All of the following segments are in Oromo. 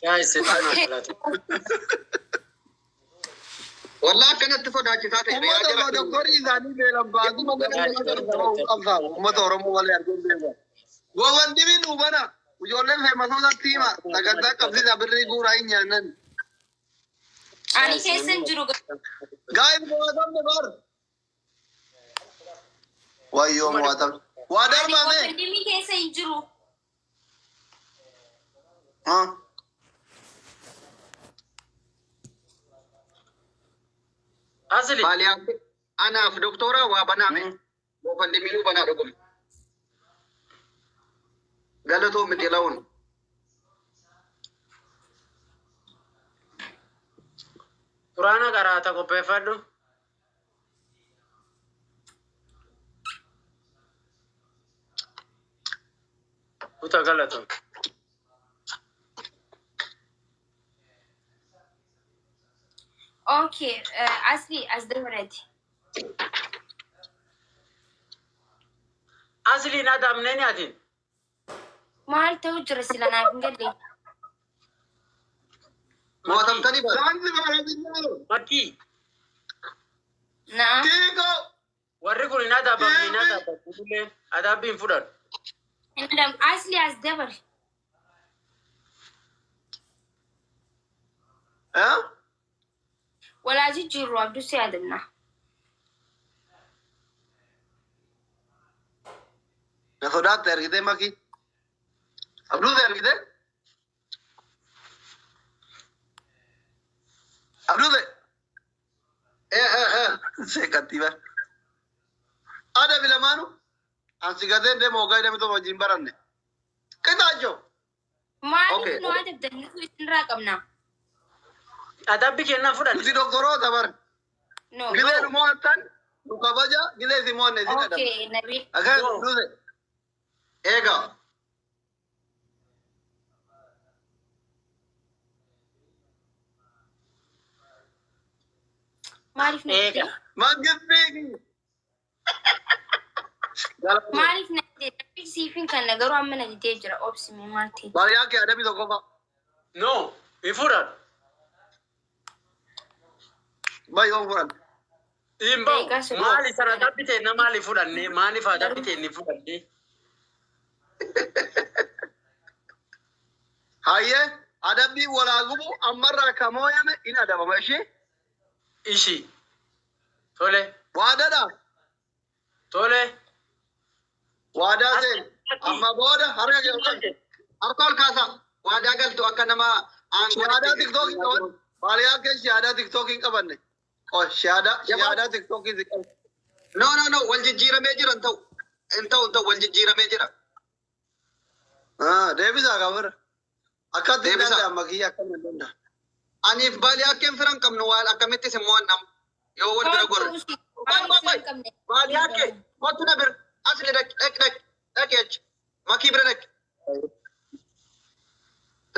Guys, hedduu naa galata. Wallah akkanatti sodaachisaa ta'e. Uummata Oromoo doktorri isaanii beelan baasuu qabsaa'u. Uummata Oromoo malee arguun beekan. Gowan dibii nuu bana. Ijoolleen feemasootatti hima. Sagantaa qabsiisa birrii guuraa hin nyaannan. Ani keessa hin jiru. Gaa'im mo'atamne bar. Wayyoo mo'atamne. Waa Ani darbame. GoFundMe keessa hin jiru. Asli. Baaliyaatti anaaf doktora waa banaame. GoFundMe banaa dhugum. Galatoo miti la'uun. Quraana qaraata qopheeffadhu. Kuta galatu. Okay, asli as dabarati. Asliin adamneen ati. Maal ta'u jira sila naaf hin galle. Mo'atamtanii bara. Saansi bareedinaa. Makkii. Na'am. Kiikoo. Warri kun hin adabamne hin adabamne. Adabbii hin fudhatu. Adam asli as dabar. Eh? Walaa jijjiirru abduu si yaadannaa. Na sodaatte argitee makii. Abduuse argitee? Abduuse. Seeqatti bar. Adabi lamaanu. Ansi gateen deema hoggaa hidhamee tokko wajjin baranne. Qixaacho. Maaliif Okay. nu adabdan nutu isinirraa qabna? Adabbii kennaa fudhanne. Nuti doktoroota bar. No. Gizee nu mo'attan nu kabaja gizee isin mo'anne isin adaba. Okay, Nabil. Akkas No. Abduuse. Eegaa. Maaliif na Eega. didee? Mangistii. Maaliif na didee? Nabil siifin kan na garuu amma na didee jira. Obsime maal ta'e? Baay'ee kee adabi tokko fa'a. No. Hin fudhatu. Baay'ee fudhan. Hin bahu. Eegaa sodaa. Maali sana adabbii teenna maaliif fudhanne? Maaliif adabbii teenna hin fudhanne? Hayyee adabbii walaa gubu ammarraa ka mooyame in adabama ishee. Ishi. Tole. Waadadha. Tole. Waadaa seen. Amma booda harka kee ol qabi. Harka ol kaasaa. Waadaa galtu akka nama aangoo. Shahaadaa tiktookii qaban. Baaliyaa kee shahaadaa tiktookii hin qabanne. Oh, shahaadaa tiktookii si qabu. No no no wal jijjiiramee jira hin ta'u. Hin ta'u hin ta'u wal jijjiiramee jira. Ah, deebisaa qabira. Akkatti hin Deebisaa. danda'ama kiyya akkam hin danda'amu. Aniif baaliyaa akkeen firan qabnu waan akkamittis hin mo'annam. Yoo wal bira gorre. Baaliyaa kee kottu na bira. Asli dhaqi dhaqi dhaqi dhaqi achi. Makii bira dhaqi.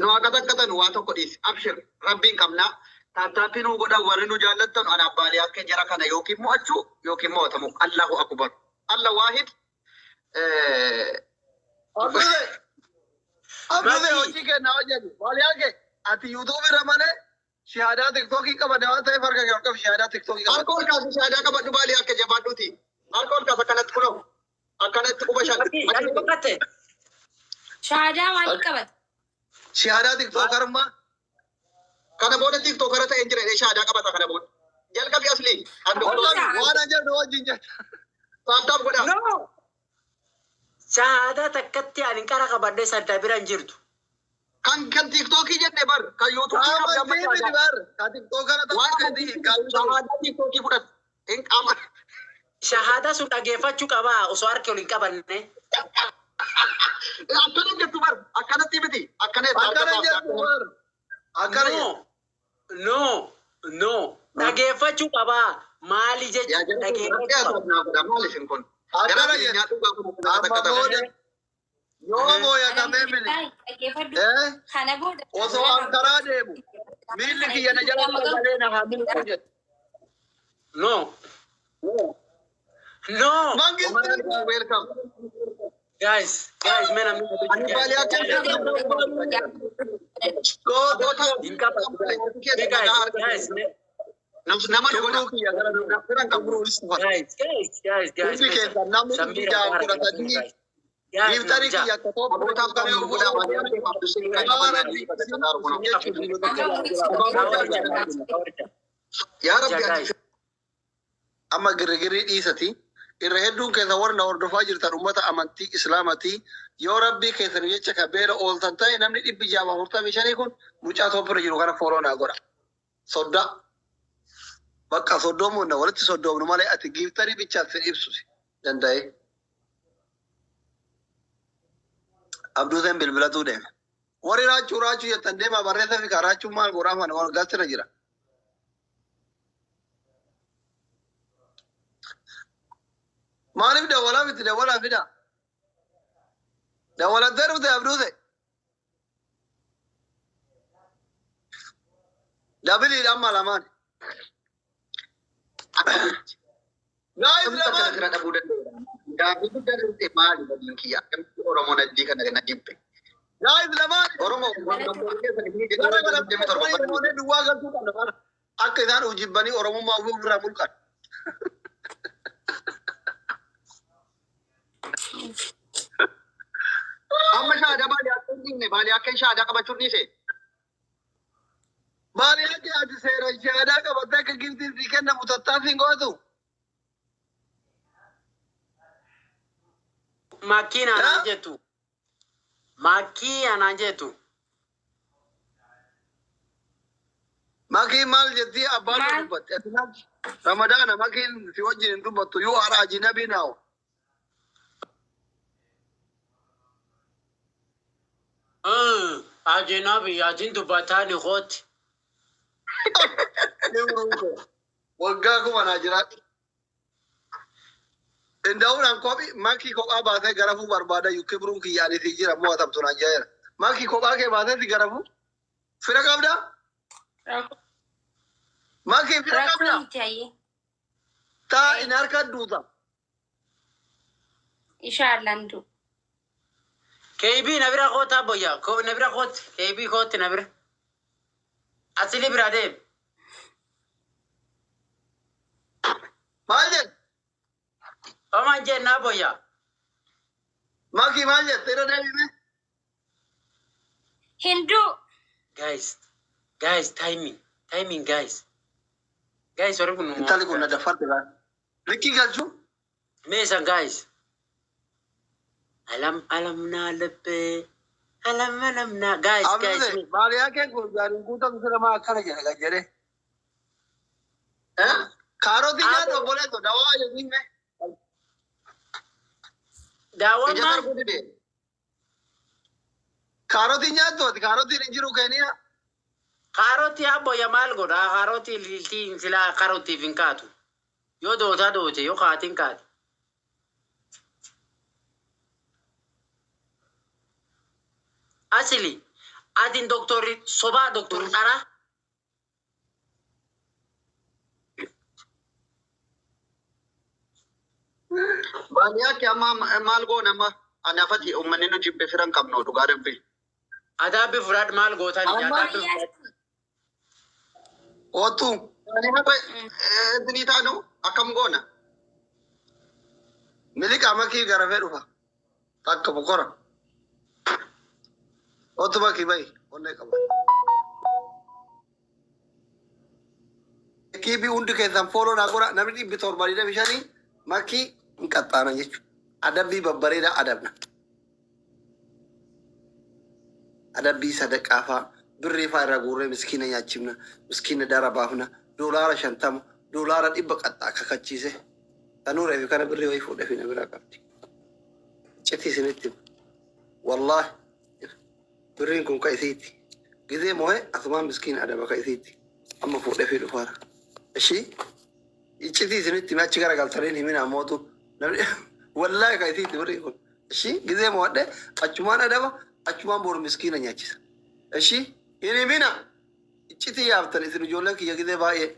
Nu akka takkatan waa tokko dhiisi. Abshir rabbiin qabnaa. Taattaaffii nuu godhan warri nu jaallattan anaaf baaliyaa akkeen jara kana yookiin mo'achuu yookiin mo'atamu. Allahu akbar. Allah waahid. Abduuse. Abduuse Makii. hojii kennaa hojjetu. Baaliyaa kee ati yuutuubii irra malee shahaadaa tiktookii qabanne waan ta'eef harka kee ol qabi shahaadaa tiktookii qabanne. Harka ol kaasu shaadaa qabadhu baaliyaa akka jabaadhuuti. Harka ol kaasu akkanatti kunoo. Akkanatti quba shan. Makkii ati boqotte. Shahaadaa maalii qabata? Shahaadaa tiktookarummaa. Kana booda tiktokara ta'ee jira shaadaa qabata kana booda. Jalqabi asli. Kan Ol doktora qabi waan an jedhu wajjin jedhu. taaptaap godhaa. No. Shahaadaa takkatti ani qara qabadhee sadda bira hin jirtu. Kan kan tiktokii jenne bar kan yuutuubii Qaama qabdi amma miti shaadaa. bar. Ka tiktookara ta'uu Waan keetii hin qabu. shaadaa tiktookii fudhatu. Hin qaama. Shahaadaa sun dhageeffachuu qabaa osoo harki ol hin qabanne. Akkana jettu bar akkanatti miti akkana jettu harka Akkana baafte jettu bar. Akkana No. jettu. No. No. Dhageeffachuu qabaa. Maali Yaa jechuun jara kun dhageeffachuu qaba. naa godha maal isin kun. Gara Akkana jettu. nyaadhu gaafa Amma takka booda yoo mooyatamee mili. Dhaggeeffadhu. Eh? Kana booda. Osoo an karaa deemu miilli kiyya na jala galee na haa milku jedhu. No. No. Mangistiin Welcome. Guys, guys, mee namni Ani baaliyaa guys. akka Goota. Hin qabatu guys. Mee guys, guys, mee Nama nu godha. Kibruu kiyya gara Fira hin qabnu. Kibruu isuma. Guys, guys, guys, guys. Hundi keessan namni Samira ijaan baara fudhatanii guys. Guys, giiftarii namja. kiyya akka tokko Abootaaf kan nu godha. Yaa Rabbi ati Amma girgirii dhiisati. Irra hedduun keessa warra na hordofaa jirtan ummata amantii Islaamati. Yoo Rabbii keessan jecha ka beela ooltan ta'e, namni 645 kun mucaa toopirra jiru kana follow naa godha. Soddaa. Bakka soddoomuun na walitti soddoomnu malee ati giiftarii bichaaf sin ibsu danda'e. Abduuseen bilbilatuu deeme. Warri raachuu raachuu jettan deemaa barreessa fi raachuun maal godhaa mana wal galtira jira. Maaliif dawwalaa miti dawwalaa fida? Dawwalattee dhufte, Abduuse. Dabiliidha amma lamaan. Guys, Akkamitti akka lamaan. fira dhabuu danda'u? Gaaffii guddaa dhufte, maali badiin kiyya? Akkamitti Oromoon addii kana na jibbe? Guys, lamaan. Oromoo Gara gara duwwaa galchuu qabna bara. Akka isaan ujibbanii Oromummaa ofii ofirraa mulqan. Amma shaadaa baalii akka hin dhiifne, baalii akka hin shaadaa qabachuu dhiise. Maali akka ati seera shaadaa qabattee akka giftiin sii kennamu tattaaffii hin gootu? Makkiin anaan jettu. Makkii anaan jettu. Makiin maal jettii abbaan Maal? dubbatti? Ati maal? Ramadaana makiin si wajjin hin dubbattu. You are ajnabi now. Ajinabi ajin dubbataa ni hooti. Waggaa 1000 naa jiraadhu. Inda'uudhaan kophii makii kophaa baasee garafuu barbaada. Kibruun kiyya ani si jira mo'atamtu naan jedheera. Makii kophaa kee baasee si garafuu? Fira qabdaa? Makii fira Rakkoo qabdaa? miti hayyee. Taa in harka duuta. Inshaallah du. KB na bira kootaa boyya. Na bira kooti. KB kooti na bira. Asili bira deem. Maal jedhe? Oman jennaa boyya. Makii maal jette? Irra deebime. Hinduu. Guys, guys, timing, timing, guys. Guys, warri kun. Intalli kun na daffarte gaa. Likkii galchuu? Meesan guys. Alam alam naa lebbee. Alam alam naa guys, guys. Abduse maaliyaa kee kun gaariin guutamtu sira maa akkana jedhe kan jedhe. Kaarotii nyaata obboleetto dawaa jedhiin mee. Ija Daawwan arguu dide. Kaarotii nyaattu ati kaarotiin hin jiru keeniyaa. Kaarotii abboyya maal godha? Kaarotii liltii silaa kaarotiif hin kaatu. Yoo dootaa doote, yoo kaatiin kaate. Asili atin doktorri sobaa, doktorri dharaa. Baalii akka amma maal goona amma? Ani afati uummanni nu jibbe, fira hin qabnu, dhugaa rabbi. Adaabbi fudhadhu, maal gootani? Amma- Adaabbi fudhadhu. Oottu. Ani hafa isinii taanu akkam goona? Miliqaa makii garafee dhufa. Takka bokora. Oottu makii bahi. Onnee qaba. Kiibii hundi keessan follow naa godha. Namni 725 makii hin qaxxaanan jechuudha. Adabbii babbareedaa adabna. Adabbii sadaqaa faa birrii faa irraa guurree miskiina nyaachifna. Miskiina dara baafna. $50, $100 qaxxaa kakachiise. Tanuu reefi kana birrii wayii fuudhee fi na biraa qabdi. Citii isinitti hima. Wallaahi birriin kun ka isiiti. Gizee moo'ee asumaan miskiina adaba ka isiiti. Amma fuudhee fi dhufaara. Ishii iccitii isinitti hime, achi garagaltaniin himina mootu. Namni wallaahi ka isiiti birriin kun. Ishii gizee moo'adhe achumaan adaba, achumaan boru miskiina nyaachisa. Ishii hin himina. Iccitii yaaftan isin ijoolleen kiyya gizee baay'ee.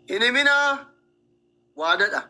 Hin himinaa waadadha.